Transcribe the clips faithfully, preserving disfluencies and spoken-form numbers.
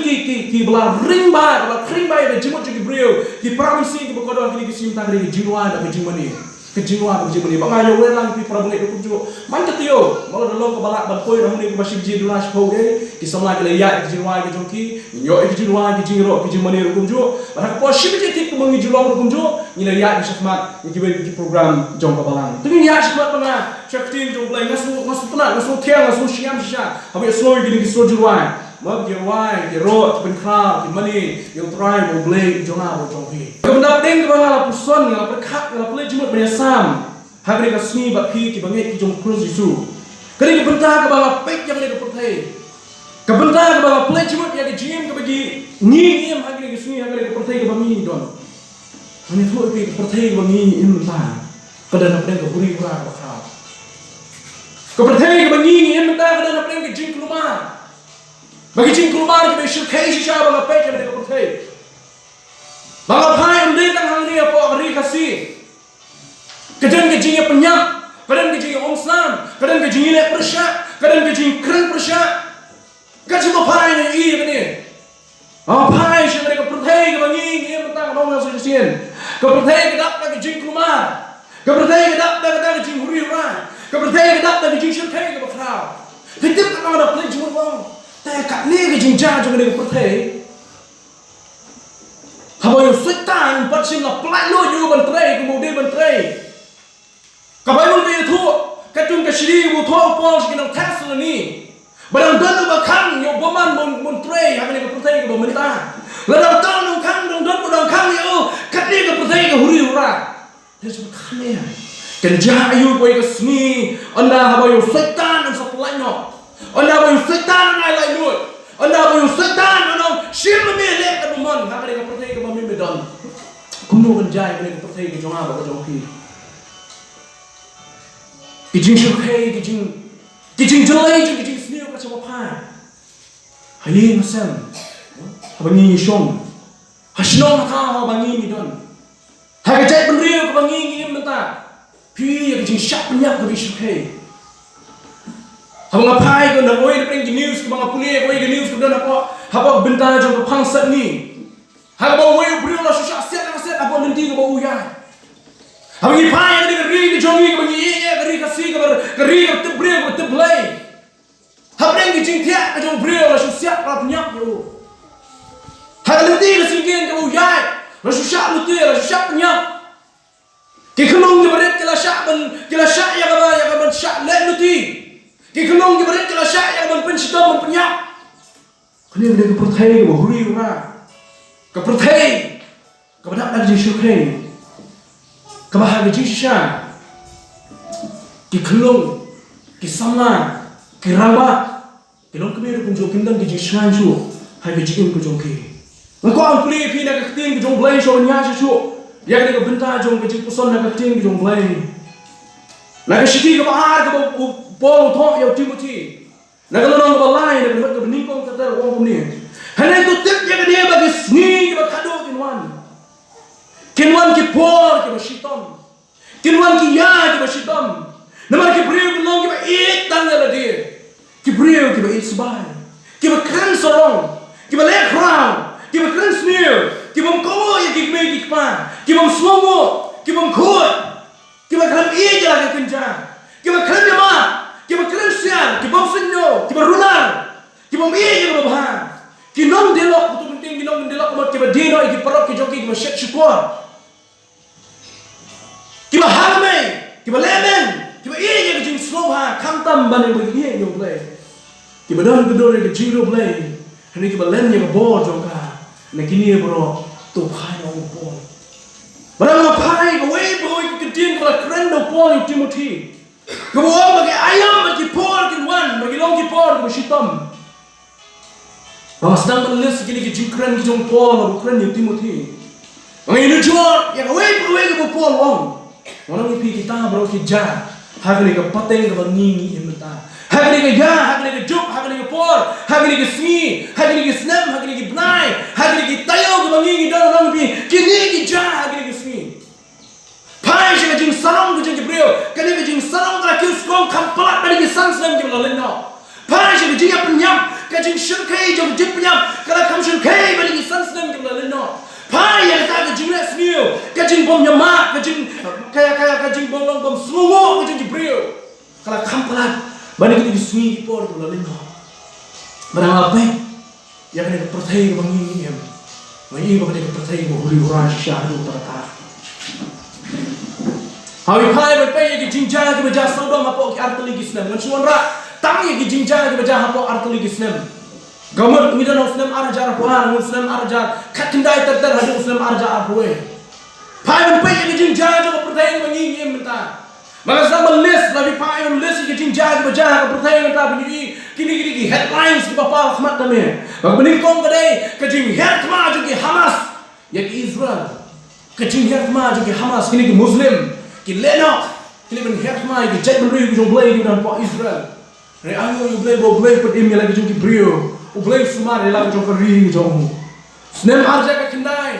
ki, ki, ki ba la ring ba, ba la khring ba ïa ka jingmut jong ki briew, ki para mynsiem kiba kordor ha kine ki sngi mynta, ka dei ka jingrwai bad ka jingmane. Ka jingrwai bad ka jingmane. Ba nga ïa wer lang ïa phi para bangeit ruh kumjuh. Man ka taïew, mano da long kaba lah ban poi na hangne kumba shi baje duna shiphew, eh, ki samla ki la ïaid ïa ka jingrwai ka jong ki, ngin ïoh ïa ka jingrwai, ka jingïaroh, ka jingmane ruh kumjuh. Bad ha ka por shi baje thik kumba ngi ju long ruh kumjuh, ngi la ïaid shakhmat ïa kiwei ki program jong ka balang. Te ngin ïaid shakhmat ba nga sha ka ktien jong U Blei, nga sngewthuh, nga sngewthuh, nga sngewthiang, nga sngewsynei shisha haba ïa sngew ïa kine ki sur jingrwai. Ba ki rwai, ki ïaroh, ki pynkhraw, ki mane ïa U Trai bad U Blei jong nga bad jong phi. Ka bynta pdeng kaba nga la puson, nga la pyrkhat, nga la pynleit jingmut ban ïasam ha kane ka sngi bad phi ki bangeit ki jong U Khrist Jisu. Ka dei ka bynta kaba nga peit ïa kane ka pyrthei. Ka bynta kaba nga pynleit jingmut ïa ka jingim kaba ngi, ngi im ha kane ka sngi, ha kane ka pyrthei kaba ngi don. Ngan ïathuh ïa phi, ka pyrthei kaba ngi im mynta ka don hapdeng ka huri hura kaba khraw. Ka pyrthei kaba ngi im mynta ka don hapdeng ka jingkulmar. Ba ka jingkulmar kaba shyrkhei shisha ba nga peit ïa ka pyrthei. Ba nga phai ym dei tang hangne hapoh ka ri Khasi. Ka don ka jingïapynïap, ka don ka jingïaumsnam, ka don ka jingïaleh pyrshah, ka don ka jingkren pyrshah. Ka jingma phai ïa kane. Nga phai sha kane ka pyrthei kaba ngi, ngi im mynta, ka nong na shisien. Ka pyrthei ka dap da ka jingkulmar. Ka pyrthei ka dap da ka jinghuri hura. Ka pyrthei ka dap da ka jingshyrkhei kaba khraw. Phi tip katno nga da pynleit jingmut, te katne ka jingjia jong kane ka pyrthei. Haba ïa u Soitan u pat shym la pynlait lut ïa u ban trei kumba u dei ban trei. Ka Baibl ka ïathuh, katkum ka shithi ba u thoh u Paul sha ki nong Thessaloni, ba dang don uba khang ïa u bymman ban, ban trei ha kane ka pyrthei kaba mynta. Lada uta u nongkhang u dang don, u dang khang ïa u, katne ka pyrthei ka huri hura. Te shu khang ïa. Kan jia aïu kawei ka sngi, ynda haba ïa u Soitan un sa pynlait noh. Ynda haba ïa u Soitan un ai lait lut. Ynda haba ïa u Soitan un ong, shim ma me leh ka bymman ha kane ka pyrthei kaba me me don. Kumno kan jia ïa kane ka pyrthei ka jong nga bad ka jong phi. Ki jingshyrkhei, ki jing, ki jingjyllei jong ki jingsniew ka shah phai. Ha ïing ha sem, haba ngi shong, ha shnong ha thaw haba ngi ngi don, ha ka jaitbynriew kaba ngi ngi im mynta. Phi ïa ka jingshah pynïap kaba shyrkhei. Haba nga phai ko na kawei na pdeng ki news, kaba nga pule kawei ka news ka don hapoh, hapoh bynta jong ka phang Sepngi. Ha kaba uwei u briew la shu shah siat, la siat hapoh lynti kaba u ïaid. Haba ngi phai ïa kane ka ri ka jong ngi kaba ngi ïeit ïa ka ri Khasi, kaba, ka ri kaba tip briew, kaba tip Blei. Hapdeng ki jingthiah ka jong u briew la shu siat, la pynïap ïa u. Ha ka lynti ka syngkien kaba u ïaid la shu shah lute, la shu shah pynïap. Ki khyllung kiba rit ki la shah ban, ki la shah ïa kaba, ïa kaban shah leh lute. Ki khyllung kiba rit ki la shah ïa kaban pynshitom ban pynïap. Kane ka dei ka pyrthei kaba huri hura. Ka pyrthei kaba dap da ka jingshyrkhei. Kaba ha ka jingshisha ki khyllung, ki samla, ki rangbah, ki longkmie ruh kumjuh, kim don ka jingshngaiñ shuh ha ka jingim ka jong ki. Nga kwah ban plie ïa phi na ka ktien ka jong U Blei shuwa ban ïaid shuh ïa kane ka bynta jong ka jingpuson na ka ktien ka jong U Blei. Na ka shithi kaba ar kaba u Paul u thoh ïa u Timothi, na ka lynnong kaba lai, na ka dkhot kaba nyngkong ter ter, u ong kumne: Hynrei to tip ïa kane, ba ki sngi kiba khadduh kin wan. Kin wan ki por kiba shitom. Kin wan ki ïa kiba shitom. Namar ki briew kin long kiba ïeit tang ïa lade. Ki briew kiba ïeit sbai, kiba kren sarong, kiba leh khraw, kiba kren sniew, ki bym kohnguh ïa ki kmie ki kpa, ki bym sngewnguh, ki bym khuid, kiba khlem ïeit ïa la ka kynja, kiba khlem ïa mad, kiba kren siar, ki bym suidñiew, kiba rular, ki bym ïeit ïa kaba bha, ki nongdie lok, kumto mynta ki nongdie lok, kumba kiba die noh ïa ki paralok ki jong ki, kiba shet shukor, kiba ha kmie, kiba leh beiñ, kiba ïeit ïa ka jingsngewbha khamtam ban ïa ba ïeit ïa U Blei, kiba don ka dur ïa ka jingriewblei, hynrei kiba len ïa ka bor jong ka. Na kine baroh to phai, ong u Paul. Bad nga phai kawei pa kawei ka ktien kaba la kren da u Paul ïa u Timothi, kaba ong ba ki aïom bad ki por kin wan, ba ki long ki por kiba shitom. Ba nga sdang ban list ïa kine ki jingkren ki jong u Paul, ba u kren ïa u Timothi. Ba nga ïanujor ïa kawei pa kawei kaba u Paul u ong. Nga ong ïa phi, kita baroh ki jia ha kane ka pateng kaba ngi ngi im mynta. Ha kane ka ïa, ha kane ka juk, ha kane ka por, ha kane ka sngi, ha kane ka snem, ha kane ki bnai, ha kane ki taïew kaba ngi ngi don, nga ong ïa phi, kine ki jia ha kane ka sngi. Phai sha ka jingsarong ka jong ki briew. Kane ka jingsarong ka la kiew skhem kham palat bad ki san snem kiba la leit noh. Phai sha ka jingïapynïap, ka Ka jingshyrkhei jong ka jingpynïap ka la kham shyrkhei ba la ki san snem kiba la leit noh. Phai ïa kata ka jingleh sniew, ka jingbym ñiamah, ka jing, ka, ka, ka jingbym long bym sngewnguh ka jong ki briew. Ka la kham palat ba na kine ki sngi ki por kiba la leit noh. Ba dang la peit ïa kane ka pyrthei kaba ngi ngi im, ngi i ba kane ka pyrthei kaba huri hura shisha haduh katta katta. Haba ngi phai ban peit ïa ki jingjia kiba jia sawdong hapoh ki artylli ki snem, ngan shu wanrah tang ïa ki jingjia kiba jia hapoh artylli ki snem. Ka mut ngi don ha u snem ar hajar arphew ar, ngi u snem ar hajar khatkhyndai ter ter haduh u snem ar hajar arphew wei. Phai ban peit ïa ki jingjia jong ka pyrthei kaba ngi ngi im mynta. Ma nga sdang ban list, la phi phai ban list ïa ki jingjia kiba jia ha ka pyrthei mynta, phin ïohi kine ki dei ki headlines kiba paw ha khmat ka me. Ba kaba nyngkong ka dei ka jinghiar thma jong ki Hamas ïa ki Israel. Ka jinghiar thma jong ki Hamas, kine ki Muslim ki leh noh, ki leh ban hiar thma ïa ki jaitbynriew ki jong U Blei kiba don hapoh Israel. Hynrei ainguh ïa U Blei ba U Blei u pynim ïa la ki jong ki briew, U Blei u sumar ïa la ki jong ka ri ki jong u. Snem ar hajar khatkhyndai,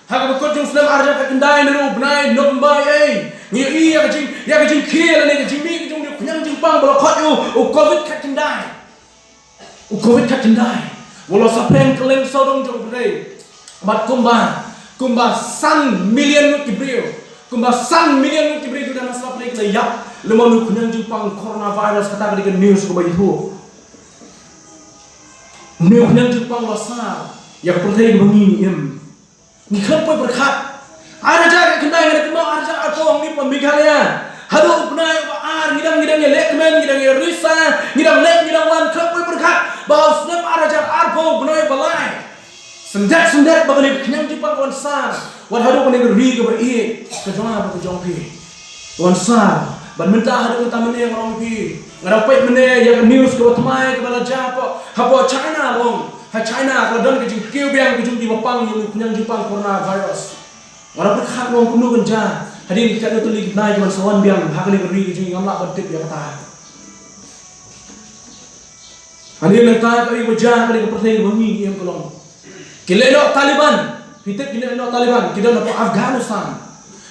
ha kaba kut jong u snem ar hajar khatkhyndai, naduh u bnai November ïa, ngi ïohi ïa ka jing, ïa ka jingkhih lane ka jingmih ka jong une u khñiang jingpang ba la khot ïa u, u Covid khatkhyndai. U Covid khatkhyndai, u la saphriang kylleng sawdong jong ka pyrthei. Bad kumba, kumba san million ngut ki briew, kumba san million ngut ki briew kiba don ha saphriang ki la ïap lem bad une u khñiang jingpang coronavirus, kata ka dei ka news kaba ïathuh. Une u khñiang jingpang u la sar ïa ka pyrthei kaba ngi ngi im. Ngi khlem poi pyrkhat. Ar hajar khatkhyndai, nga da kynmaw ar hajar arphew hangne hapoh Meghalaya, haduh u bnai uba ar, ngi dang, ngi dang ïaleh kmen, ngi dang ïarisa, ngi dang leit, ngi dang wan, khlem poi pyrkhat ba ha u snem ar hajar arphew, bnai ba lai, syndet syndet ba kane ka khñiang jingpang ka wan sar wat haduh kane ka ri kaba ïeit ka jong nga bad ka jong phi. Wan sar, bad mynta haduh mynta mynne nga ong ïa phi, nga dang peit mynne ïa ka news kaba thymmai kaba la jia hapoh, hapoh China, long ha China ka la don ka jingkiew biang ka jong kiba pang ïa une u khñiang jingpang coronavirus. Nga dang pyrkhat, nga ong kumno kan jia hadien katno tylli ki bnai ki ban sa wan biang ha kane ka ri ka jong ngi, ngam lah ban tip ïa kata. Hangne mynta ka ïing ba jia ha kane ka pyrthei kaba ngi ngi im ka long, ki leh noh Taliban. Phi tip ki leh noh Taliban, ki don hapoh Afghanistan.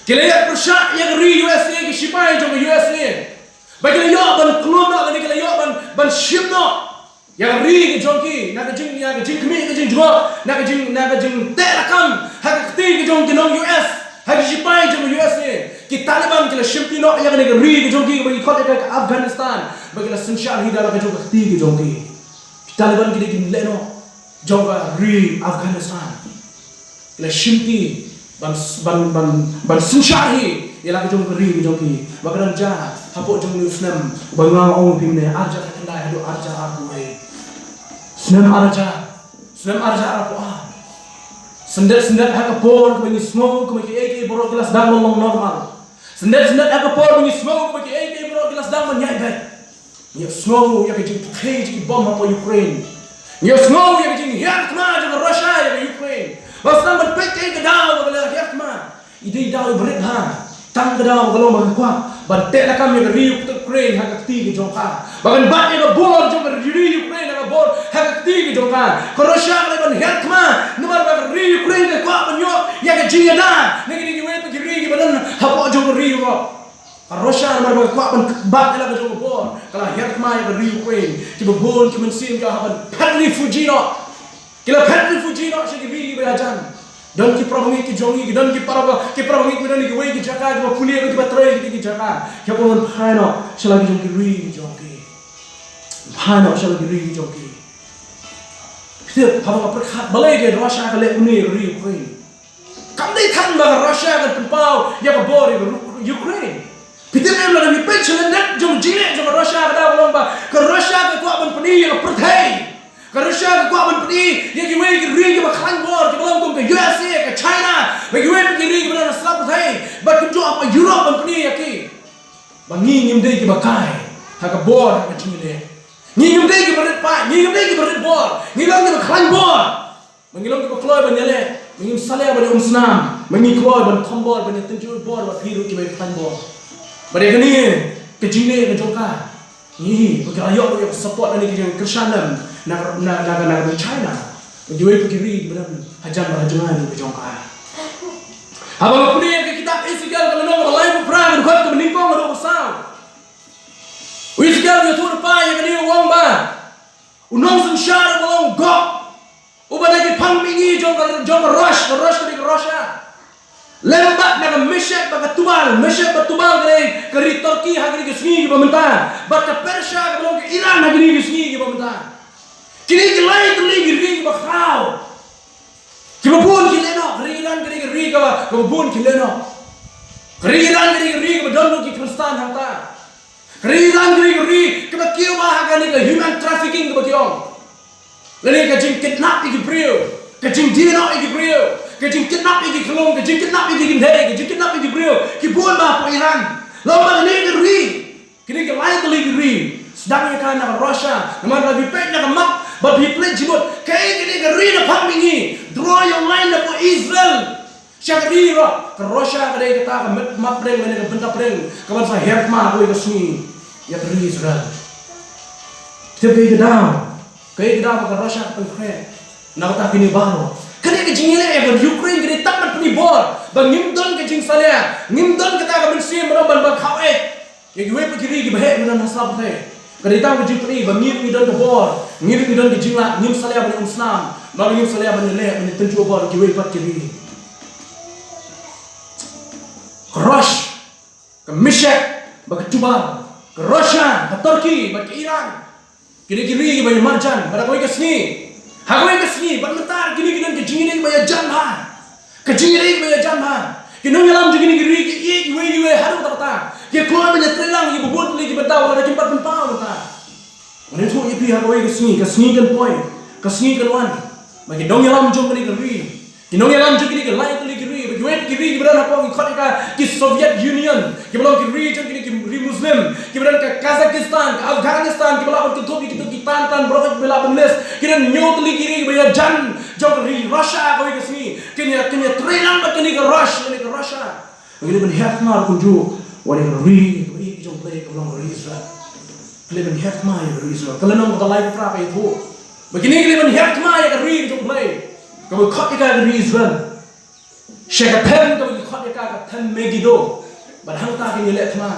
Ki la ïa pyrshah ïa ka ri U S A, ki shipai jong ka U S A, ba ki la ïoh ban khlun noh lane ki la ïoh ban, ban shim noh ïa ka ri ka jong ki na ka jing, ïa ka jingkhmih ka jingjngoh, na ka jing, na ka jingteh lakam ha ka kti ka jong ki nong U S, ha ki shipai jong ka U S A. Ki Taliban ki la shimti noh ïa kane ka ri ka jong ki kaba ngi khot ïa ka Afghanistan, ba ki la synshar hi da la ka jong ka kti ka jong ki. Ki Taliban ki dei ki lehnoh jong ka ri Afghanistan. Ki la shimti ban, ban, ban, ban synshar hi ïa la ka jong ka ri ka jong ki. Ba ka dang jia hapoh jong une u snem uba nga ong ïa phi mynne, ar hajar khatkhyndai haduh ar hajar arphew wei. Snem ar hajar, snem ar hajar arphew ar. Syndet syndet ha ka por kaba ngi sngew kaba kiei kiei baroh ki la sdang ban long normal. Syndet syndet ha ka por ba ngi sngew kaba kiei kiei baroh ki la sdang ban ïaid beit. Ngi ïohsngew ïa ka jingpyrkhei jong ki bom hapoh Ukraine. Ngi ïohsngew ïa ka jinghiar thma jong ka Russia ïa ka Ukraine. Ba sdang ban peit kaei ka daw ba ka la hiar thma. I dei daw iba rit bha. Tang ka daw ba ka long ba ka kwah ban teh lakam ïa ka ri Ukraine ha ka kti ka jong ka, ba kan bat ïa ka bor jong ka ri Ukraine ha ka bor, ha ka kti ka jong ka. Ka Russia ka la ban hiar thma namar ba ka ri Ukraine ka kwah ban ïoh ïa ka jingïada na kine kiwei pat ki ri kiba don hapoh jong ka ri Europe. Ka Russia namar ba ka kwah ban bat ïa la ka jong ka bor, ka la hiar thma ïa ka ri Ukraine. Kiba bun ki mynsiem ki la hap ban phet refugee noh. Ki la phet refugee noh sha ki ri kiba hajan. Don ki parabangeit ki jong ngi, ki don ki para, ki parabangeit kiba don kiwei ki jaka kiba pule, kiba trei ki jaka. Ki hap ban phai noh sha la ki jong ki ri ki jong ki. Phai noh sha la ki ri ki jong ki. Phi tip, haba nga pyrkhat balei ka Russia ka leh kumne ïa ka ri Ukraine. Kam dei tang ba ka Russia kan pynpaw ïa ka bor ïa ka Ru-, Ukraine. Phi tip em, lada ngi peit sha lyndet jong jingleh jong ka Russia, ka daw ka long ba ka Russia ka kwah ban pyni ïa ka pyrthei. Ka Russia ka kwah ban pyni ïa kiwei ki ri kiba khlaiñ bor kiba long kum ka U S A, ka China, bad kiwei ki ri kiba don ha sla pyrthei, bad kumjuh hapoh Europe ban pyni ïa ki ba ngi ngim dei kiba kai ha ka bor ha ka jingleh. Ngi ngim dei kiba rit paid, ngi ngim dei kiba rit bor, ngi long kiba khlaiñ bor. Ma ngi long kiba kloi ban ïaleh, ma ngim salia ban ïa um snam, ma ngi kloi ban kham bor, ban ïa tynjuh bor bad phi ruh kiba ïa khlaiñ bor. Bad ïa kane ka jingleh ka jong ka, ngi hi ba ka la ïoh ruh ïa ka support na ki jong kyrshan lem na, na, na, na, na China, na kiwei pat ki ri kiba don hajan bad hajngai ruh ka jong ka. Haba nga pule ïa ka kitab Ezekiel ka lynnong kaba laiphew phra, ka dkhot kaba nyngkong haduh kaba saw. U Ezekiel u ïathuh lypa ïa kane, u ong ba U nongsynshar uba long Gog, uba na ki phang mihngi jong ka, jong ka Rosh, ka Rosh ka dei ka Russia. Lem bad na ka Meshek bad ka Tubal, Meshek bad Tubal ka dei ka ri Turkey ha kine ki sngi kiba mynta, bad ka Persia kaba long ka Iran ha kine ki sngi kiba mynta. Kine ki lai tylli ki ri kiba khraw, kiba bun ki leh noh. Ka ri Iran ka dei ka ri kaba, kaba bun ki leh noh. Ka ri Iran ka dei ka ri kaba don ruh ki Khristan hangta. Ka ri Iran ka dei ka ri kaba kiew bha ha kane ka human trafficking kaba ki ong. Lane ka jingkidnap ïa ki briew, ka jingdie noh ïa ki briew, ka jingkidnap ïa ki khyllung, ka jingkidnap ïa ki kynthei, ka jingkidnap ïa ki briew, ki bun bha hapoh Iran. Lada kane ka ri, kine ki lai tylli ki ri, sdang ïa ka na ka Russia, namar lada phi peit na ka map bad phi peit jingmut, kaei kane ka ri na phang mihngi, draw your line napoh Israel. Sha ka ri ruh, ka Russia ka dei kata ka met map pdeng lane ka bynta pdeng kaban sa her thma ha kawei ka sngi ïa ka ri Israel. Te kaei ka daw, kaei ka daw ba ka Russia ka pynkhreh na kata kine baroh? Kane ka jingïaleh ïa ka Ukraine ka dei tang ban pynbor ba ngim don ka jingsalia, ngim don kata ka mynsiem ban, ban, ban khaw eh ïa kiwei pat ki ri kiba heh ki don ha sla pyrthei. Ka dei tang ka jingpyni ba ngi ruh ngi don ka bor, ngi ruh ngi don ka jinglah, ngim salia ban ïa umsnam, ba ngim salia ban ïaleh ban ïatynjuh bor ïa kiwei pat ki ri. Ka Rosh, ka Meshek bad ka Tubal, ka Russia, ka Turkey bad ka Iran. Kine ki ri kiba ïa marjan bad ha kawei ka sngi, ha kawei ka sngi bad mynta kine ki don ka jingïadei ba ïajan bha. Ka jingïadei ba ïajan bha. Ki nongïalam jong kine ki ri ki ïeit iwei ïa iwei haduh katta katta. Ki kloi ban ïatreilang ïa kiba bun tylli ki bynta wat la kim pat pynpaw mynta. Ngan ïathuh ïa phi, ha kawei ka sngi, ka sngi kan poi, ka sngi kan wan, ba ki nongïalam jong kane ka ri, ki nongïalam jong kine ki lai tylli ki ri, ba kiwei ki ri kiba don hapoh ki khot ïa ka ki Soviet Union, kiba long ki ri jong kine ki ri Muslim, kiba don ka Kazakhstan, ka Afghanistan, kiba lah ban kynthup ïa kito ki tan tan baroh kiba lah ban list, ki don hynñiew tylli ki ri kiba ïajan jong ka ri Russia ha kawei ka sngi. Kin ïa, kin ïatreilang bad kane ka Rosh, kane ka Russia. Ngi dei ban her thma ruh kumjuh wat ïa ka ri kaba ïeit jong U Blei kaba long ka ri Israel. Ka dei ban her thma ïa ka ri Israel. Ka lynnong kaba lai ka phra ka ïathuh ba kine ki dei ban her thma ïa ka ri jong U Blei kaba khot ïa ka ka ri Israel. Sha ka them kaba ki khot ïa ka ka them Megiddo. Bad hangta kin ïaleh thma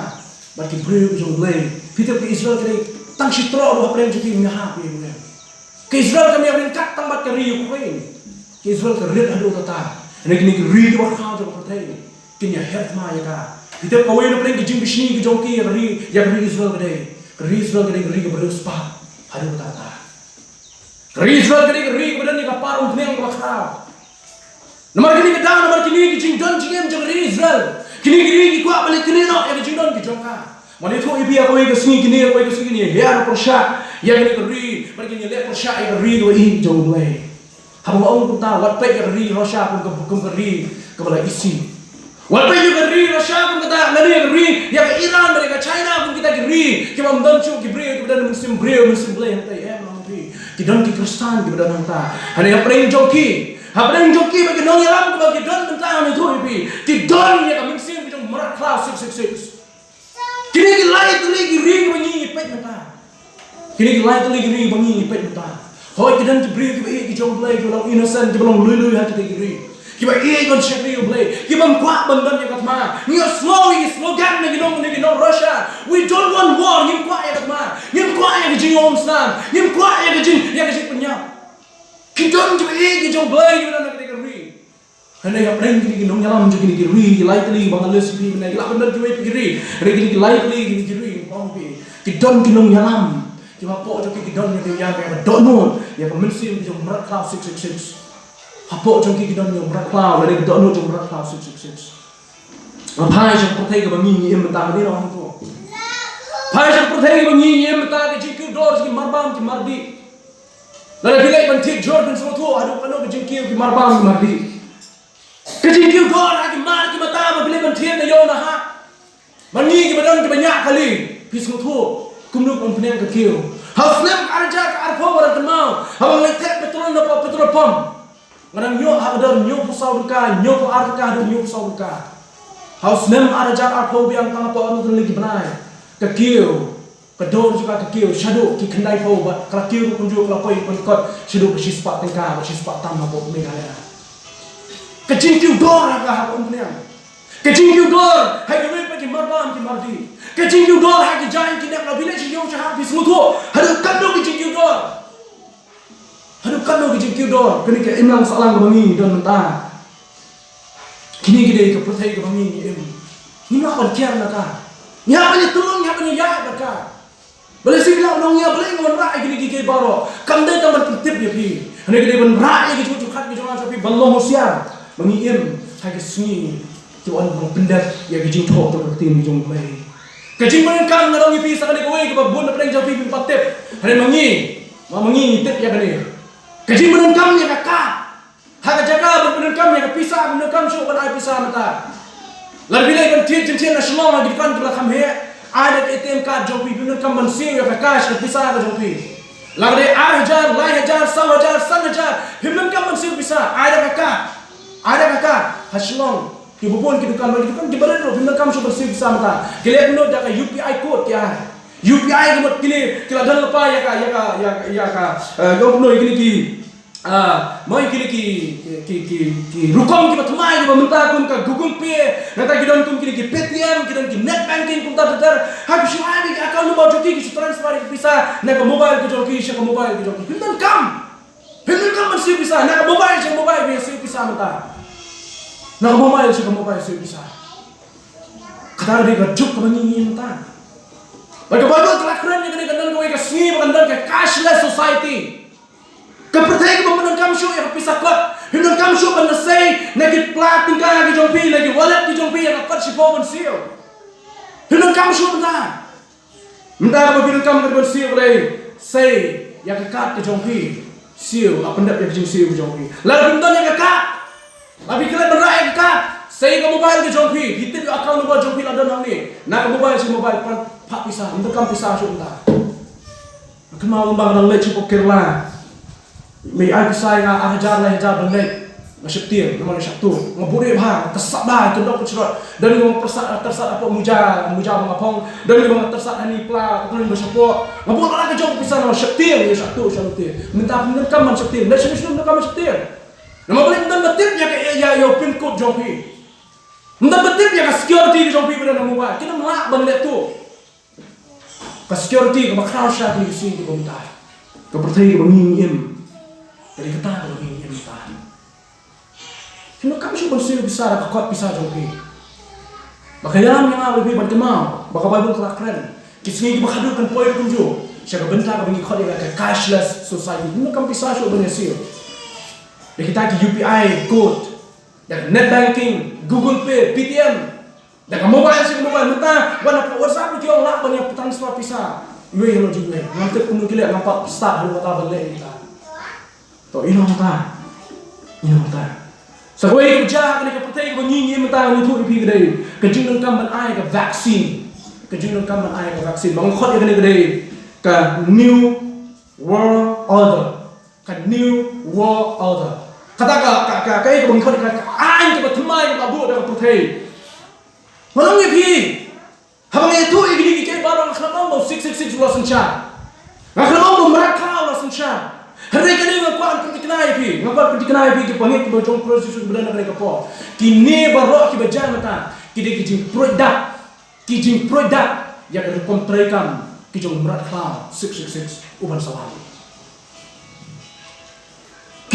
bad ki briew jong U Blei. Phi tip ka Israel ka dei tang shi troh ruh hapdeng jong ki, nga hap ïa u. Ka Israel kam ïa ryngkat tang bad ka ri Ukraine. Ka Israel ka rit haduh katta. Hynrei kine ki ri kiba khraw jong ka pyrthei kin ïa her thma ïa ka. Phi tip kawei na pdeng ki jingbishni ki jong ki ïa ka ri, ïa ka ri Israel ka dei, ka ri Israel ka dei ka ri kaba riewspah haduh katta katta. Ka ri Israel ka dei ka ri kaba don ïa ka par umphniang kaba khraw. Namar kine ki dang, namar kine ki jingdon jingem jong ka ri Israel, kine ki ri ki kwah ban leh kine noh ïa ka jingdon ki jong ka. Ngan ïathuh ïa phi, ha kawei ka sngi kine, ha kawei ka sngi kine, ïa pyrshah ïa kane ka ri, bad kin ïaleh pyrshah ïa ka ri kaba ïeit jong U Blei. Haba nga ong kumta, wat peit ïa ka ri Russia kum ka, kum ka ri kaba la isih. Wat peit ïa ka ri Russia kum kata, lane ïa ka ri, ïa ka Iran bad ïa ka China kum kita ki ri kiba ym don shuh ki briew, kiba don mynsiem briew, mynsiem Blei hangta, em, ong phi. Ki don ki Khristan kiba don hangta. Hynrei hapdeng jong ki, hapdeng jong ki bad ki nongïalam kiba ki don mynta, ngan ïathuh ïa phi, ki don ïa ka mynsiem ka jong u mrad khlaw six six six. Kine ki lai tylli ki ri kiba ngi ngi peit mynta. Kine ki lai tylli ki ri kiba ngi ngi peit mynta. Hooid, ki don ki briew kiba ïeit ki jong U Blei, kiba long innocent, kiba long lui lui ha kita ki ri, kiba ïeit ban shakri U Blei, kiba ym kwah ban don ïa ka thma. Ngi ïohsngew ïa ki slogan na ki nong, na ki nong Russia. We don't want war. Ngim kwah ïa ka thma. Ngim kwah ïa ka jingïohumsnam. Ngim kwah ïa ka jing, ïa ka jingpynïap. Ki don kiba ïeit ki jong U Blei kiba don ha kita ki ri. Hynrei hapdeng kine ki nongïalam jong kine ki ri, ki lai tylli ba nga list ïa phi mynne, ki lah ban don kiwei pat ki ri. Hynrei kine ki lai tylli kine ki ri, ong phi, ki don ki nongïalam kiba hapoh jong ki, ki don ïa ka, ïa ka dohnud, ïa ka mynsiem jong u mrad khlaw six six six. Hapoh jong ki, ki don ïa u mrad khlaw, lane ka dohnud jong u mrad khlaw six six six. Nga phai sha ka pyrthei kaba ngi ngi im mynta, nga dei nong hangto. Phai sha ka pyrthei kaba ngi ngi im mynta, ka jingkiew dor jong ki marbam ki mardih. Lada phi leit ban thied jhur, phin sngewthuh haduh katno ka jingkiew ki marbam ki mardih. Ka jingkiew dor ha ki mar ki mata ba phi leit ban thied na ïew na ha. Ba ngi kiba don kiba ñiah kali, phi sngewthuh kumno ka umphniang ka kiew. Ha u snem ar hajar arphew, ba dang kynmaw, haba nga leit thep petrol na petrol pump, nga dang ïoh ha ka dor hynñiewphew saw tyngka, hynñiewphew ar tyngka haduh hynñiewphew saw tyngka. Ha u snem ar hajar arphew biang, tang hapoh arngut tylli ki bnai, ka kiew, ka dor jong ka, ka kiew shaduh ki khyndaiphew, bad ka la kiew ruh kumjuh, ka la poi ban kot shaduh ka shispah tyngka bad shispah tam hapoh Meghalaya. Ka jingkiew dor ha ka, ha ka umphniang. Ka jingkiew dor ha kiwei pat ki marbam ki mardih. Ka jingkiew dor ha ki jaiñ ki nep, lada phi leit sha ïew sha ha, phi sngewthuh haduh katno ka jingkiew dor. Haduh katno ki jingkiew dor, kane ka imlang sahlang kaba ngi don mynta. Kine ki dei ka pyrthei kaba ngi ngi im. Ngim lah ban kiar na ka. Ngi hap ban ïatylli, ngi hap ban ïaid bad ka. Balei shisha nga ong ïa, balei nga wanrah ïa kine kiei kiei baroh? Kam dei tang ban pyntip ïa phi. Hynrei ka dei ban rah ïa ki jingmut jingpyrkhat ki jong nga jong phi ban long husiar ba ngi im ha ki sngi kiba yn pyndep ïa ki jingthoh jong ka ktien jong U Blei. Ka jingpyndonkam, nga ong ïa phi, sa kane kawei kaba bun na pdeng jong phi phim pat tip. Hynrei ma ngi, ma, ma ngi ngi tip ïa kane. Ka jingpyndonkam ïa ka card. Ha ka jaka ban pyndonkam ïa ka pisa, pyndonkam shuh ban ai pisa mynta. Lada phi leit ban thied jingthied na Shillong ha ki dukan kiba la kham heh, ai da ka A T M card jong phi, pyndonkam ban siew ïa ka cash, ka pisa ka jong phi. Lada dei ar hajar, lai hajar, saw hajar, san hajar, pyndonkam ban siew pisa, ai da ka card. Ai da ka card ha Shillong. Kiba bun ki dukan, ki dukan kiba rit ruh, pyndonkam shuh ban siew pisa mynta. Ki leh pynlut da ka U P I code ki ai. U P I ka mut kine ki la don lypa ïa ka, ïa ka, ïa ka, ïa ka, eh, ïa ka, kine ki, ah, ma ïa kine ki, ki, ki, ki rukom kiba thymmai kiba mynta kum ka Google Pay, nangta ki don kum kine ki Paytm, ki don ki net banking kumta ter ter. Ha, phi shu ai da ki account number jong ki, ki shu transfer ïa ki pisa na ka mobile ka jong ki sha ka mobile ka jong ki. Pyndonkam. Pyndonkam ban siew pisa na ka mobile sha ka mobile, phi siew pisa mynta. Na ka mobile sha ka mobile siew pisa. Kata ka dei ka juk kaba ngi ngi mynta. Bad ka Baibl ka la kren ïa kane, kan don kawei ka sngi ba kan don ka cashless society. Ka pyrthei kaba ym donkam shuh ïa ka pisa kot. Ym donkam shuh ban leit sei na ki pla tyngka ki jong phi, na ki wallet ki jong phi, ïa ka kot shiphew ban siew. Ym donkam shuh mynta. Mynta kaba phi donkam ka ban siew ka dei sei ïa ka card ka jong phi. Siew, la pyndep ïa ka jingsiew ka jong phi. Lada phim don ïa ka card, la phi klet ban rah ïa ka card, sei ka mobile ka jong phi. Phi tip ïa account number jong phi la don hangne. Na ka mobile sha mobile, pan phah pisa, ym donkam pisa shuh mynta. Kynmaw kumba nga dang leit shapoh Kerala. Me ai pisa ïa nga ar hajar lai hajar ban leit. Nga sheptieng namar nga shah tuh. Nga buhrieh bha, nga tyrsad bha, kyndong kynshrot. Don kiba nga tyrsad, tyrsad hapoh muja, muja ba nga phong. Don kiba nga tyrsad hani pla, ka kren ba shapoh. Nga buh la ka jong pisa, nga sheptieng, nga shah tuh, shah tuh. Mynta phim donkam ban sheptieng. Leit shano shano phim donkam ban sheptieng. Namar balei? Ym don ba tip ïa ka, ïa, ïa u pin code jong phi. Ym don ba tip ïa ka security ka jong phi ba don ha mobile. Kim lah ban leh tuh. Ka security kaba khraw sha kine ki sngi kiba mynta. Ka pyrthei kaba ngi ngi im. Ka dei kata kaba ngi ngi im mynta. Phim donkam shuh ban siew pisa da ka kot pisa jong phi. Ba ka ïalam ïa nga bad phi ban kynmaw ba ka Baibl ka la kren, ki sngi kiba khadduh kan poi kumjuh sha ka bynta kaba ngi khot ïa ka cashless society. Phim donkam pisa shuh ban ïa siew da kita ki U P I code, da ka net banking, Google Pay, Paytm. Da ka mobile sha ka mobile mynta, wan hapoh WhatsApp ruh ki ong lah ban ïa transfer pisa. Iwei halor jong iwei. Ngam tip kumno ki leh, ngam pat stad haduh kata ban leh kita. To, ïa nangta. Ïa nangta. Sa kawei kaba jia ha kane ka pyrthei kaba ngi ngi mynta, ngi ïathuh ïa phi ka dei ka jingdonkam ban ai ka vaccine. Ka jingdonkam ban ai ka vaccine. Ba ngi khot ïa kane ka dei ka New World Order. Ka New World Order. Kata ka, ka, ka, kaei kaba ngi khot ïa ka, ka aiñ kaba thymmai kaba buh da ka pyrthei. Nga ong ïa phi, haba nga ïathuh ïa kine kiei kiei baroh, nga khlem ong ba u six six six u la synshar. Nga khlem ong ba u mrad khlaw u la synshar. Hynrei kane nga kwah ban pynthikna ïa phi, nga kwah ban pynthikna ïa phi ki bangeit kiba jong u Khrist Jisu kiba don ha kane ka por. Kine baroh kiba jia mynta ki dei ki jingpruid dak, ki jingpruid dak ïa ka rukom treikam ki jong u mrad khlaw six six six uban sa wan.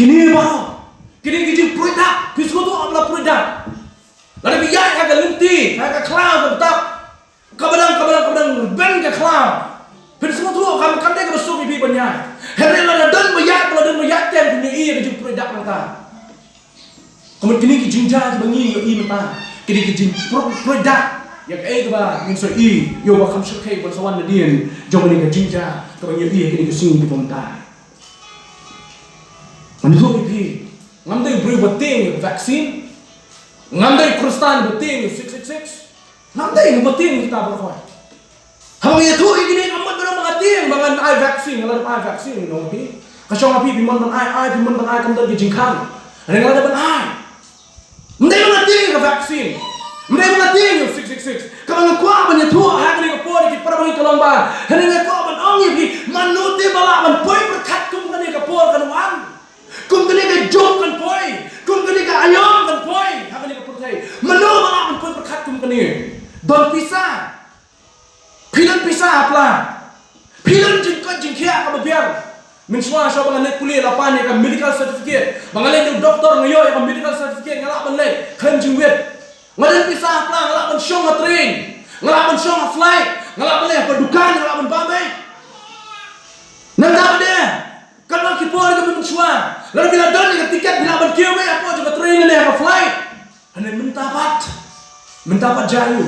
Kine baroh ki dei ki jingpruid dak, phi sngewthuh, ym la pruid dak. Lada phi ïaid ha ka lynti, ha ka khlaw kaba tap, kaba dang, kaba dang, kaba dang rben ka khlaw, phin sngewthuh, kam, kam dei kaba suk ïa phi ban ïaid. Hynrei lada don ba ïaid, lada don ba ïaid, te phin ïohi ïa ka jingpruid dak nangta. Ka mut kine ki jingjia kiba ngi ïohi mynta, ki dei ki jingpruid, pruid dak ïa kaei kaba ngin sa ïohi ïa uba kham shyrkhei ban sa wan nadien jong kane ka jingjia kaba ngi ïohi ïa kine ki sngi kiba mynta. Ngan ïathuh ïa phi, ngam dei briew ba tieng ïa ka vaccine. Ngam dei Khristan ba tieng ïa u six six six. Ngam dei ba tieng ïa kita baroh. Haba nga ïathuh ïa kine, ngam mut ba nga tieng ba ngan ai vaccine, nga la dep ai vaccine, nga ong ïa phi. Ka shong ha phi, phi mon ban ai, ai, phi mon ban ai, kam don ki jingkhang. Nga la dep ban ai. Ym dei ba nga tieng ïa ka vaccine. Ym dei ba nga tieng ïa u six six six. Kaba nga kwah ban ïathuh ha kane ka por ïa ki para bangeit ka long ba, hynrei nga kwah ban ong ïa phi, mano te ba lah ban poi pyrkhat kum kane ka por kan wan. Kum kane ka juk kan poi. Kum kane ka aïom kan poi ha kane ka pyrthei. Mano ba lah ban poi pyrkhat kum kane? Don pisa. Phi don pisa ha pla. Phi don jingkoit jingkhiah kaba biang. Mynshuwa shuwa ba nga leit pule la pan ïa ka medical certificate. Ba nga leit u doktor nga ïoh ïa ka medical certificate, nga lah ban leit khlem jingwit. Nga don pisa ha pla, nga lah ban shong ha train, nga lah ban shong ha flight, nga lah ban leit ha dukan, nga lah ban bam beit. Nangta pat de, katba ki por kiba mynshuwa, lada phi la don ïa ka tiket phi lah ban kiew beit hapoh jong ka train ne ha ka flight. Hynrei mynta pat, mynta pat jia aiu,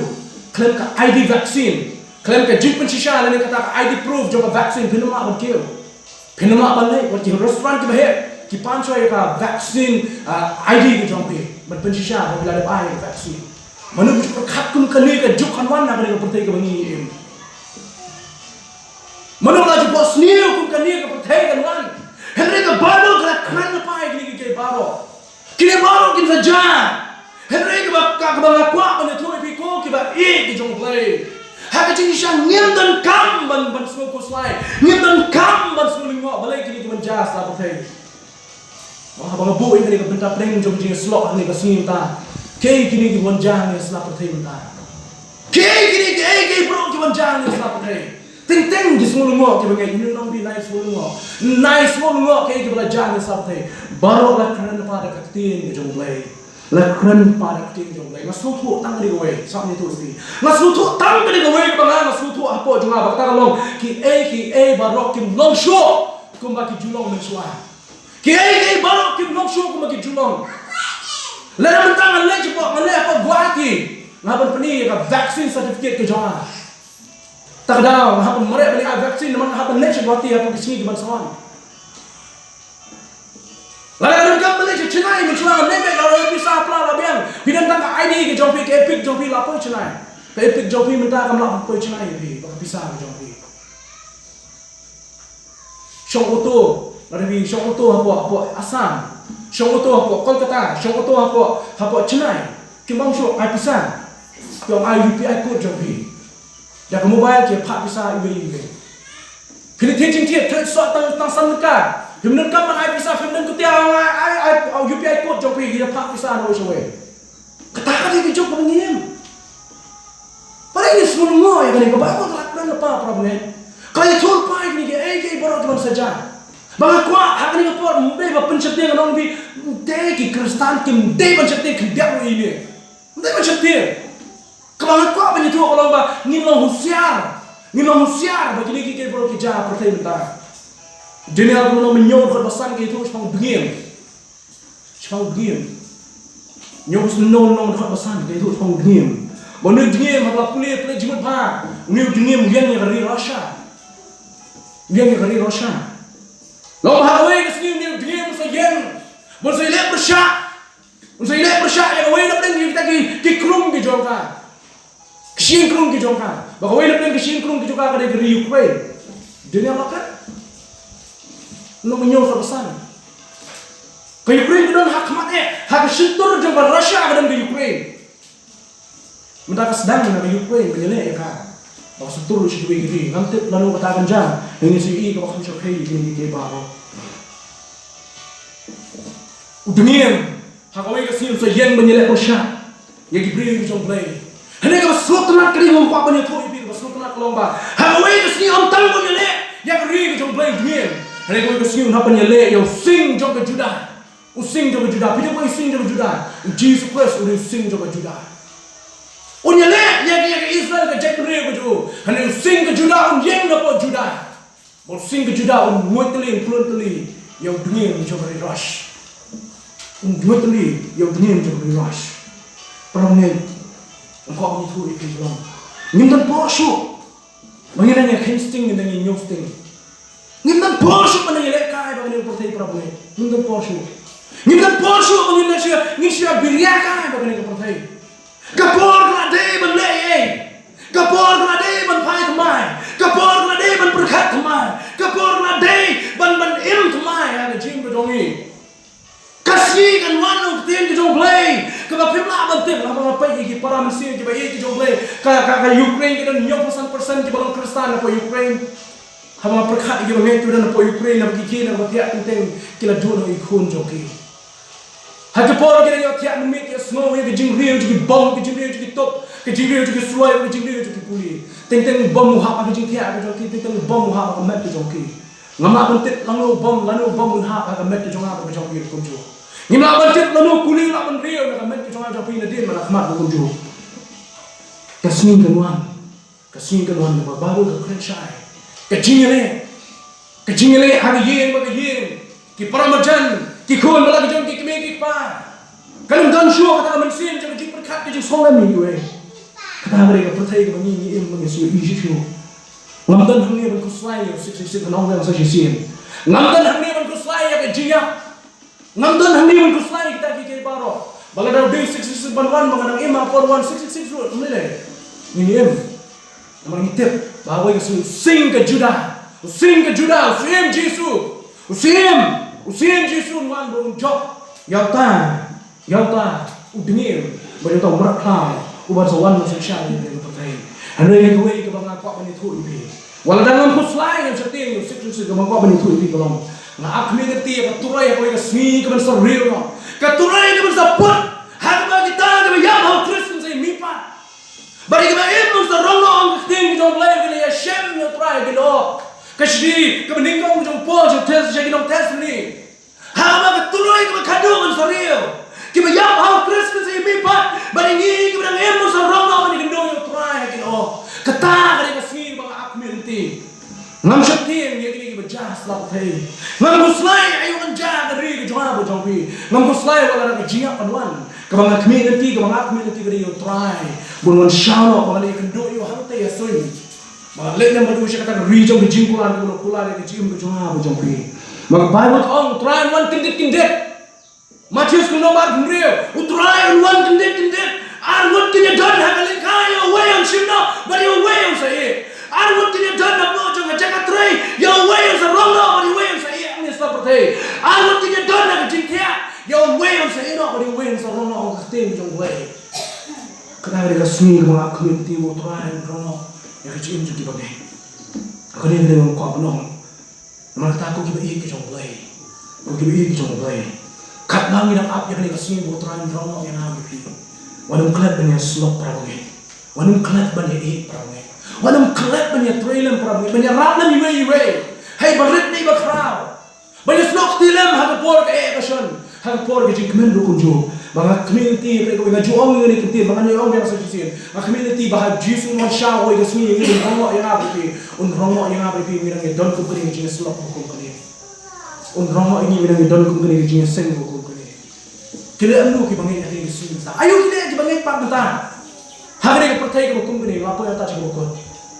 khlem ka I D vaccine, khlem ka jingpynshisha lane kata ka I D proof jong ka vaccine, phin ym lah ban kiew. Phin ym lah ban leit, wat ki restaurant kiba heh ki pan shuwa ïa ka vaccine, ah, I D ka jong phi ban pynshisha ba phi la dep ai ïa ka vaccine. Mano ba ju pyrkhat kum kane ka juk kan wan ha kane ka pyrthei kaba ngi im? Mano ba la ju phohsniew kum kane ka pyrthei kan wan? Hynrei ka Baibl ka la kren lypa ïa kine kiei kiei baroh. Kine baroh kin sa jia. Hynrei kaba, ka, kaba nga kwah ban ïathuh ïa phi ko kiba ïeit ki jong U Blei, ha ka jingshisha ngim donkam ban, ban sngewkhuslai, ngim donkam ban sngewlyngngoh balei kine ki wan jia ha sla pyrthei. Haba nga buh ïa kane ka bynta pdeng jong ka jingïasyllok ha kane ka sngi mynta, kiei kine ki wan jia ha sla pyrthei mynta? Kiei kine, kiei kiei baroh ki wan jia ha sla pyrthei? Teng teng ki sngewlyngngoh kiba ngeit, ngi ong ba nai sngewlyngngoh, nai sngewlyngngoh kiei kiba la jia ha sla pyrthei. Baroh la kren lypa da ka ktien ka jong U Blei. La kren lypa da ka ktien ka jong U Blei. Nga sngewthuh tang kane kawei, sa ïathuh shisha. Nga sngewthuh tang kane kawei kaba nga, nga sngewthuh hapoh jong nga ba kata ka long, kiei kiei baroh kim long shuh kumba ki ju long mynshuwa. Kiei kiei baroh kim long shuh kumba ki ju long. Lada mynta nga leit shapoh, nga leit hapoh Guwahati, nga ban pyni ïa ka vaccine certificate ka jong nga. Kata ka daw nga hap ban mareh ban ïa vaccine namar nga hap ban leit sha Guwahati hapoh ki sngi kiban sa wan. Lada nga donkam ban leit sha Chennai mynshuwa, nga leit beit, nga roi pisa ha pla la biang. Phi don tang ka I D ka jong phi, ka EPIC jong phi, la poi Chennai. Ka EPIC jong phi mynta kam lah ban poi Chennai ïa phi bad ka pisa ka jong phi. Shong auto, lada phi shong auto hapoh, hapoh Assam, shong auto hapoh Kolkata, shong auto hapoh, hapoh Chennai, kim ong shuh ai pisa. Phi ong ai U P I code jong phi. Da ka mobile ki phah pisa iwei iwei. Phi leit thied jingthied, thied soh tang, tang san tyngka. Phim donkam ban ai pisa, phim don kti, ai, ai, ai, U P I code jong phi, ki phah pisa na uwei sha uwei. Kata ka dei ka juk kaba ngi im. Balei ngi sngewlyngngoh ïa kane? Ka Baibl ka la kren lypa, para bangeit. Ka la ïathuh lypa ïa kine kiei kiei baroh kiban sa jia. Ba nga kwah ha kane ka por, ym dei ba pynsheptieng, nga ong ïa phi, ym dei ki Khristan kim dei ban sheptieng khyndiat ruh ïa ine. Ym dei ban sheptieng. Kaba nga kwah ban ïathuh ka long ba ngin long husiar. Ngin long husiar ba kine kiei kiei baroh ki jia ha pyrthei mynta. Daniel ka lynnong hynñiew dkhot ba san ka ïathuh shaphang u dngiem. Shaphang u dngiem. Hynñiew, lynnong hynñiew dkhot ba san ka ïathuh shaphang u dngiem. Ba une u dngiem haba la pule, pule jingmut bha, une u dngiem u ïeng ïa ka ri Russia. U ïeng ïa ka ri Russia. Long ba ha kawei ka sngi une u dngiem un sa ïeng, ba un sa ïaleh pyrshah. Un sa ïaleh pyrshah ïa kawei na pdeng kita ki, ki krung ki jong ka, ki shyieng krung ki jong ka. Ba kawei na pdeng ki shyieng krung ki jong ka ka dei ka ri Ukraine. Daniel la kren. Lynnong hynñiew dkhot ba san. Ka Ukraine ka don ha khmat eh, ha ka shyntur jong ka Russia ka don ka Ukraine. Mynta ka sdang na ka Ukraine ban ïaleh ïa ka. Ba ka shyntur sha kiwei ki ri. Ngam tip lano kata kan jia. Ngin sa ïohi kaba kham shyrkhei ïa kine kiei kiei baroh. U dngiem ha kawei ka sngi un sa ïeng ban ïaleh pyrshah ïa ki briew ki jong U Blei. Hynrei kaba sngewtynnat ka dei, nga kwah ban ïathuh ïa phi, kaba sngewtynnat ka long ba ha kawei ka sngi ym tang ban ïaleh ïa ka ri ka jong U Blei u dngiem. Hynrei kawei ka sngi un hap ban ïaleh ïa u sing jong ka Judah. U sing jong ka Judah. Phi tip u sing jong ka Judah? U Jisu Khrist u dei u sing jong ka Judah. Un ïaleh ïa ka, ïa ka Israel, ka jaitbynriew ka jong u. Hynrei u sing ka Judah un ïeng napoh Judah. Ba u sing ka Judah un nguid tylli, un khlun tylli ïa u dngiem jong ka ri Russia. Un nguid tylli ïa u dngiem jong ka ri Russia. Para bangeit, nga kwah ban ïathuh ïa phi ka long, ngim don por shuh ba ngin nang ïa kheiñ sting, ngin nang ïa ñiew sting. Ngim don por shuh ba ngin nang ïalehkai bad kane ka pyrthei, para bangeit. Ngim don por shuh. Ngim don por shuh ba ngin nang shu, ngin shu ïa biriakai bad kane ka pyrthei. Ka por ka la dei ban leh ei ei. Ka por ka la dei ban phai thymmai. Ka por ka la dei ban pyrkhat thymmai. Ka por ka la dei ban, ban im thymmai ha ka jingim ka jong ngi. Ka sngi kan wan, ong ka ktien ka jong U Blei, kaba phim lah ban tip. Haba nga peit ïa ki para mynsiem kiba ïeit ki jong U Blei, ka, ka, ka Ukraine ka don hynñiewphew san percent kiba long Khristan hapoh Ukraine. Haba nga pyrkhat ïa kiba ngeit kiba don hapoh Ukraine, haba ki ïeng, haba ki thiah teng teng, ki la duh noh ïa ki khun jong ki. Ha ki por ki dang ïohthiah mynmiet, ki ïohsngew ïa ka jingriew jong ki bom, ka jingriew jong ki tup, ka jingriew jong ki suloi, ka jingriew jong ki kuli. Teng teng u bom u hap ha ka jingthiah ka jong ki, teng teng u bom u hap ha ka met ka jong ki. Ngam lah ban tip lano u bom, lano u bom un hap ha ka met ka jong nga bad ka jong phi ruh kumjuh. Ngim lah ban tip lano u kuli u lah ban riew na ka met ka jong nga jong phi nadien bad na khmat ruh kumjuh. Ka sngi kan wan. Ka sngi kan wan kaba baroh ka kren shai. Ka jingïaleh. Ka jingïaleh ha ka ïing bad ka ïing. Ki para marjan, ki khun bad la ki jong ki kmie ki kpa. Kan ym don shuh kata ka mynsiem jong ka jingpyrkhat ka jingsngewlem ïa kiwei. Kata ka dei ka pyrthei kaba ngi ngi im bad ngi sngew ïeit shuh. Ngam don hangne ban khuslai ïa u six six six, ngan ong biang sa shisien. Ngam don hangne ban khuslai ïa ka jingïap. Ngam don hangne ban khuslai kita kiei kiei baroh. Ba lada u dei six six six ban wan, ba nga dang im ha por wan six six six ruh, ym lei lei. Ngin im. Namar ngi tip ba hawei ka sing, sing ka Judah. U sing ka Judah, u siem Jisu. U siem, u siem Jisu un wan ba un jop ïa uta, ïa uta u dngiem, ba ïa uta u mrad khlaw uban sa wan ban synshar ïa ka pyrthei. Hynrei kawei kaba nga kwah ban ïathuh ïa phi. Wat la dang ngam khuslai, ngam sheptieng ïa u six six six, kaba nga kwah ban ïathuh ïa phi ka long, nga ap khmih lynti ïa ka turoi ha kawei ka sngi kaban sa riew noh. Ka turoi kaban sa put ha kaba kita kiba ïap ha u Khrist kin sa ïa mihpat. Bad ïa kiba im ban sa rong noh ong ka ktien ka jong U Blei, kin ïashem ïa U Trai, kin ong. Ka shithi kaba nyngkong ka jong u Paul sha Thess-, sha ki nong Thessaloni. Ha kaba ka turoi kaba khadduh kan sa riew. Kiba ïap ha u Khrist kin sa ïa mihpat. Bad ïa ngi kiba dang im ban sa rong noh ban ïakynduh ïa U Trai, kin ong. Kata ka dei ka sngi ba nga ap khmih lynti. Ngam sheptieng ïa kine kiba jia ha sla pyrthei. Ngam khuslai aïu kan jia ha ka ri ka jong nga bad jong phi. Ngam khuslai wat la ka jingïap kan wan. Kaba nga khmih lynti, kaba nga khmih lynti ka dei ïa U Trai. Bun wan shaw noh, ba ngan ïakynduh ïa u hangta ïa suiñ. Ba nga leit lem bad u sha kata ka ri jong ka jingkular, kaba la kular ïa ka jingim ka jong nga bad jong phi. Ba ka Baibl ka ong U Trai un wan kyndit kyndit. Mathaios lynnong ba hynriew, U Trai un wan kyndit kyndit. Ar ngut kin ïadon ha ka lyngkha, ïa uwei un shim noh bad ïa uwei un sa ïeh. Ar ngut kin ïadon hapoh jong ka jaka trei, ïa uwei un sa rong noh bad ïa uwei un sa ïeh, hangne sla pyrthei. Ar ngut kin ïadon ha ka jingthiah, ïa uwei un sa ïeh noh bad ïa uwei un sa rong noh, ong ka ktien jong U Blei. Kane ka dei ka sngi kaba nga khmih lynti ba U Trai un rong noh ïa ka jingim jong ki bangeit. Kane ka dei kaba nga kwah ban ong. Namar kata ko kiba ïeit ki jong U Blei. Ko kiba ïeit ki jong U Blei. Katba ngi dang ap ïa kane ka sngi ba U Trai un rong noh ïa nga bad ïa phi. Wat nym klet ban ïasyllok para bangeit. Wat nym klet ban ïaieit para bangeit. Wat nym klet ban ïatrei lem para bangeit. Ban ïarap lem iwei iwei. Hei barit ne bakhraw. Ban ïasnoh kti lem ha ka por ka eh ka shon. Ha ka por ka jingkmen ruh kumjuh. Ba nga khmih lynti, pyrshah kawei nga ju ong ïa kane ka ktien, ba ngan ïa ong biang sa shisien. Nga khmih lynti ba ha U Jisu un wan shaw kawei ka sngi, un rong noh ïa nga bad ïa phi. Un rong noh ïa nga bad ïa phi, ngi dang ïadon kum kane ka jingïasyllok ba kum kane. Un rong noh ïa ngi, ngi dang ïadon kum kane ka jingïaseng ba kum kane. Ki leh kumno ki bangeit ha kane ka sngi mynta? Aïu ki leh ki bangeit pat mynta? Ha kane ka pyrthei kaba kum kane, nga poi ïa ta sha kaba kut.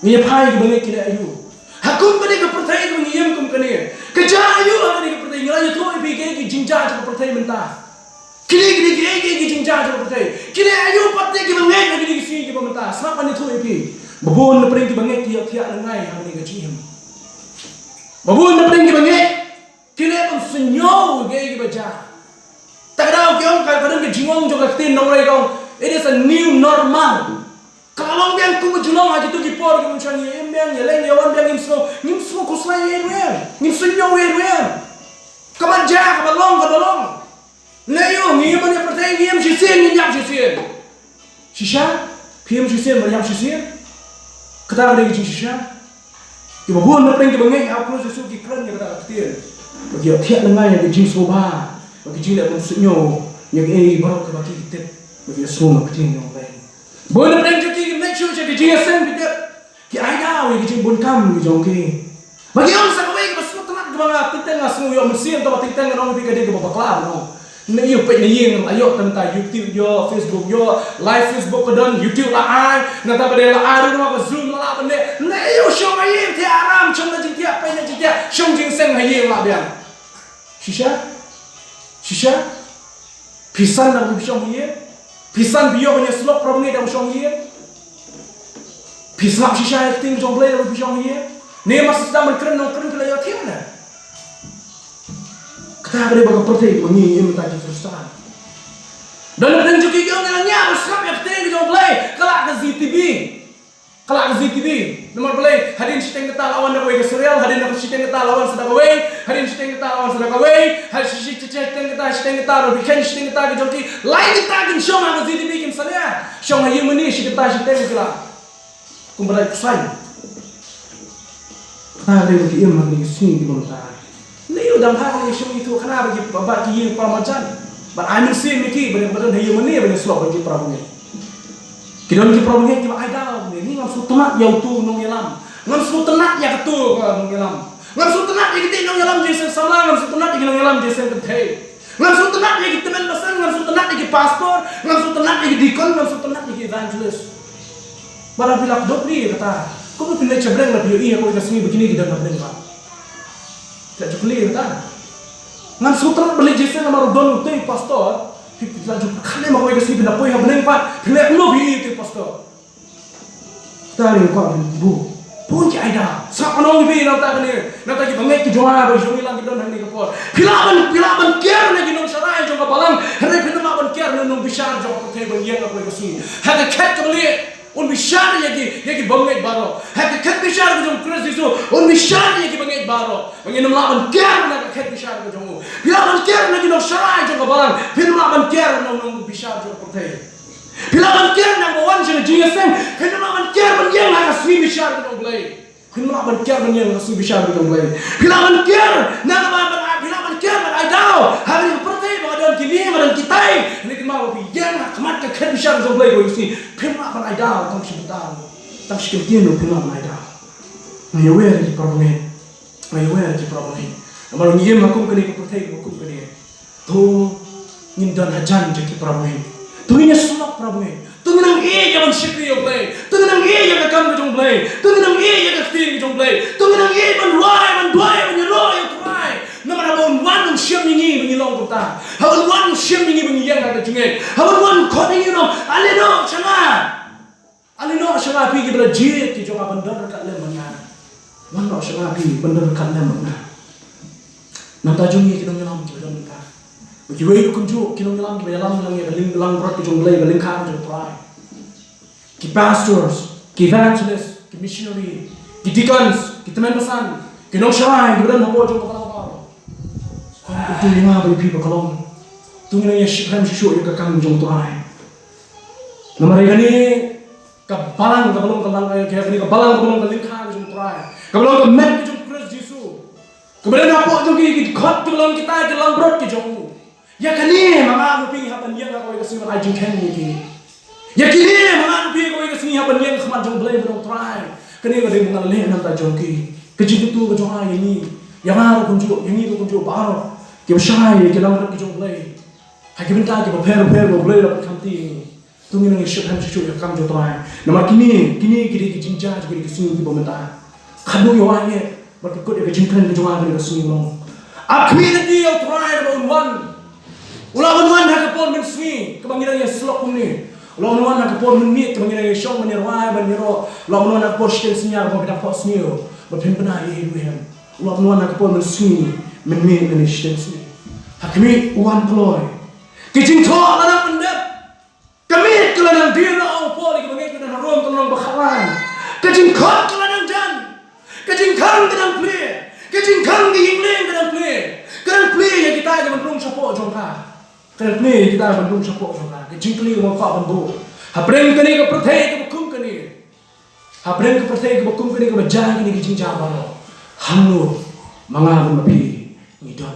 Ngi ïa phai ki bangeit ki leh aïu? Ha kum kane ka pyrthei kaba ngi im kum kane. Ka jia aïu ha kane ka pyrthei? Ngi la ïathuh ïa phi kiei ki jingjia jong ka pyrthei mynta. Kine, kine, kine, kine ki jingjia jong ka pyrthei. Kine aïu pat te ki bangeit ha kine ki sngi kiba mynta. Sngap ban ïathuh ïa phi. Ba bun na pdeng ki bangeit ki ïohthiah lyngngai ha kane ka jingim. Ba bun na pdeng ki bangeit ki leh ban sngew ïa kiei kiba jia. Ta ka daw ki ong ka, ka don ka jingong jong ka ktien nongrei ka ong, it is a new normal. Ka la long biang kum ka jinglong ha kito ki por ki bym shong ïa im biang, ïa leng ïa wan biang, ngim sngew, ngim sngew khuslai ïa ei ruh ei. Ngim sngew ïa ei ruh ei. Kaba jia, kaba long, kaba long. Leh ïa u, ngi im ha kane ka pyrthei, ngi im shisien, ngin ïap shisien. Shisha, phi im shisien, ba ïap shisien. Kata ka dei ka jingshisha. Kiba bun na pdeng kiba ngeit ha U Khrist Jisu ki kren ïa kata ka ktien. Ba ki ïohthiah lyngngai ïa ka jingsngewbha. Ba ki jingleh bym suidñiew ïa kiei baroh kiba ki tip. Ba ki ïasngew ïa ka ktien jong U Blei. Bun na pdeng jong ki ki leit shuh sha ka jingïaseng, ki tip. Ki ai daw ïa ka jingbun kam ka jong ki. Ba ki ong sa kawei kaba sngewtynnat kaba nga, teng teng nga sngew ïoh mynsiem, tang ba teng teng nga ong ïa phi ka dei kaba bakla, no. Nangta ïoh peit na ïing la ïoh, nangta YouTube ïoh, Facebook ïoh, live Facebook ka don, YouTube la ai, nangta ba dei la ai ruh namar ka Zoom la lah ban leh. Nangta ïoh shong ha ïing, thiah aram, shong na jingthiah, peit na jingthiah, shong jingseng ha ïing la biang. Shisha? Shisha? Phi san da kaba phi shong ha ïing? Phi san phi ïoh ban ïasyllok para bangeit da kaba shong ha ïing? Phi sngap shisha ïa ka ktien jong U Blei da kaba phi shong ha ïing? Ne mar shu sdang ban kren nongkren phi la ïathiah ne? Kata ka dei ba ka pyrthei kaba ngi im mynta ki Khristan. Don na pdeng jong ki ki ong ngi la ngiah ban sngap ïa ka ktien jong U Blei, ka lah ka zee T V. Ka lah ka zee T V. Namar balei? Hadien shiteng kata la wan da kawei ka serial, hadien shiteng kata la wan sa da kawei, hadien shiteng kata la wan sa da kawei, hadien shi-, shi-, shiteng kata, shiteng kata, ba phi kheiñ shiteng kata ki jong ki. Lai kata kin shong ha ka zee T V kin salia. Shong ha ïing mane shi kata shiteng ki la. Kumba dei phi san. Kata ka dei ba ki im ha kine ki sngi kiba mynta. Lei u dang ha kine ki sngi tu kane ba ki, ba ki ïing para marjan. Bad ai mynsiem ïa ki ba dei, ba don ha ïing mane ba dei slok ba ki para bangeit. Ki don ki para bangeit kiba ai daw ne, ni ngam sngewtynnat ïa utu u nongïalam. Ngam sngewtynnat ïa katu ka nongïalam. Ngam sngewtynnat ïa kiti nongïalam jingïaseng samla, ngam sngewtynnat ïa ki nongïalam jingïaseng kynthei. Ngam sngewtynnat ïa ki tymmen basan, ngam sngewtynnat ïa ki pastor, ngam sngewtynnat ïa ki deacon, ngam sngewtynnat ïa ki evangelist. Bad phi la kdew ïa kata. Kumno phin leit sha bneng la phi ïohi ha kawei ka sngi ba kine ki don ha bneng pat. Phi la ju kylli ïa kata. Ngam sngewtynnat ban leit jingïaseng namar u don utei u pastor. Phi, phi la ju kylli ma kawei ka sngi phin da poi ha bneng pat. Phi leit kumno phi ïohi utei u pastor. Kata ri kwah phin buh. Bun ki aida. Sngap khnang ïa phi nangta kane. Nangta ki bangeit ki jong nga ba ki jong ngi lang ki don hangne ka por. Phi lah ban, phi lah ban kiar na ki nongsharai jong ka balang. Hynrei phin ym lah ban kiar na u nongbishar jong ka pyrthei ban ïeng ha kawei ka sngi. Ha ka khet kaba lieh un bishar ïa ki, ïa ki bangeit baroh. Ha ka khet bishar ka jong u Khrist Jisu un bishar ïa ki bangeit baroh. Ba ngin ym lah ban kiar na ka khet bishar ka jong u. Phi lah ban kiar na ki nongsharai jong ka balang. Phin ym lah ban kiar na u nongbishar jong ka pyrthei. Phi lah ban kiar na kaba wan sha ka jingïaseng. Phin ym lah ban kiar ban ïeng ha ka sngi bishar ka jong U Blei. Phin ym lah ban kiar ban ïeng ha ka sngi bishar ka jong U Blei. Phi lah ban kiar na kaba ban, phi lah ban kiar ban ai daw ha kane ka pyrthei ba ka don kine, ba don kitai. Hynrei kumba phi ïeng ha khmat ka khet bishar ka jong U Blei kawei ka sngi, phin ym lah ban ai daw tang shi bynta, tang shi kyntien ruh phin ym lah ban ai daw. Nga ïawer ïa ki para bangeit. Nga ïawer ïa ki para bangeit. Namar ngi im ha kum kane ka pyrthei kaba kum kane. To ngin don hajan jong ki para bangeit. To ngin ïasyllok para bangeit. To ngin nang ïeit ïa ban shakri ïa U Blei. To ngin nang ïeit ïa ka kam ka jong U Blei. To ngin nang ïeit ïa ka ktien ka jong U Blei. To ngin nang ïeit ban rwai, ban duwai, ban ïaroh ïa U Trai. Namar haba un wan un shem ïa ngi ba ngi long kumta. Haba un wan un shem ïa ngi ba ngi ïeng ha ka jingngeit. Haba un wan un khot ïa ngi un ong, ale noh sha nga. Ale noh sha nga phi kiba la jied ki jong nga ban don ryngkat lem bad nga. Wan noh sha nga phi ban don ryngkat lem bad nga. Nangta jong ngi ki nongïalam kiba don mynta. Kiwei ruh kumjuh ki nongïalam kiba ïalam lang ïa ka lyngkha langbrot ka jong U Blei, ka lyngkha ka jong U Trai. Ki pastors, ki evangelist, ki missionary, ki deacons, ki tymmen basan, ki nongsharai kiba don hapoh jong ka balang baroh. Khublei ïa nga bad ïa phi ba ka long. To ngin nang ïa shiphrang shuh shuh ïa ka kam jong U Trai. Namar ïa kane ka balang kaba long ka lang, eh, kane ka balang kaba long ka lyngkha ka jong U Trai. Kaba long ka met ka jong U Khrist Jisu. Kaba don hapoh jong ki, ki dkhot kiba long kita ki langbrot ki jong u. Ïa kane ma nga ma phi ngi hap ban ïeng ha kawei ka sngi ban ai jingkheiñ ïa ki. Ïa kine ma nga ma phi ngi ha kawei ka sngi hap ban ïeng ha khmat jong U Blei ba U Trai. Kane ka dei ba nga la leh nangta jong ki. Ka jingkyntu ka jong nga ïa ngi. Ïa nga ruh kumjuh, ïa ngi ruh kumjuh baroh. Kiba shai ïa ki langbrot ki jong U Blei. Ha ki bynta kiba pher pher ba U Blei la pynkham ti ïa ngi. To ngin nang ïa shiphrang shuh shuh ïa ka kam jong U Trai. Namar kine, kine ki dei ki jingjia jong kine ki sngi kiba mynta. Khadduh ïa wai ïa bad pynkut ïa ka jingkren ka jong nga kane ka sngi long. Ap khmih lynti ïa U Trai naba un wan. U lah ban wan ha ka por mynsngi kaba ngi dang ïa syllok kumne. U lah ban wan ha ka por mynmiet kaba ngi dang ïa shong ban ïa rwai ban ïaroh. U lah ban wan ha ka por shiteng synñia kaba ngi dang khohsniew bad pynbna ïa i ruh em. U lah ban wan ha ka por mynsngi mynmiet lane shiteng sngi. Ha khmih u wan kloi. Ka jingthoh la nang pyndep. Ka miet ka la nang dien, ong u Paul ïa ki bangeit kiba don ha Rom ka lynnong ba khatlai. Ka jingkhot ka la nang jan. Ka jingkhang ka dang plie. Ka jingkhang ka ïing lieng ka dang plie. Ka dang plie ïa kita kiban rung shapoh jong ka. Ka dang plie ïa kita kiban rung shapoh jong ka. Ka jingkylli nga kwah ban buh. Hapdeng kane ka pyrthei kaba kum kane. Hapdeng ka pyrthei kaba kum kane kaba jia kine ki jingjia baroh. Hangno ma nga bad ma phi ngi don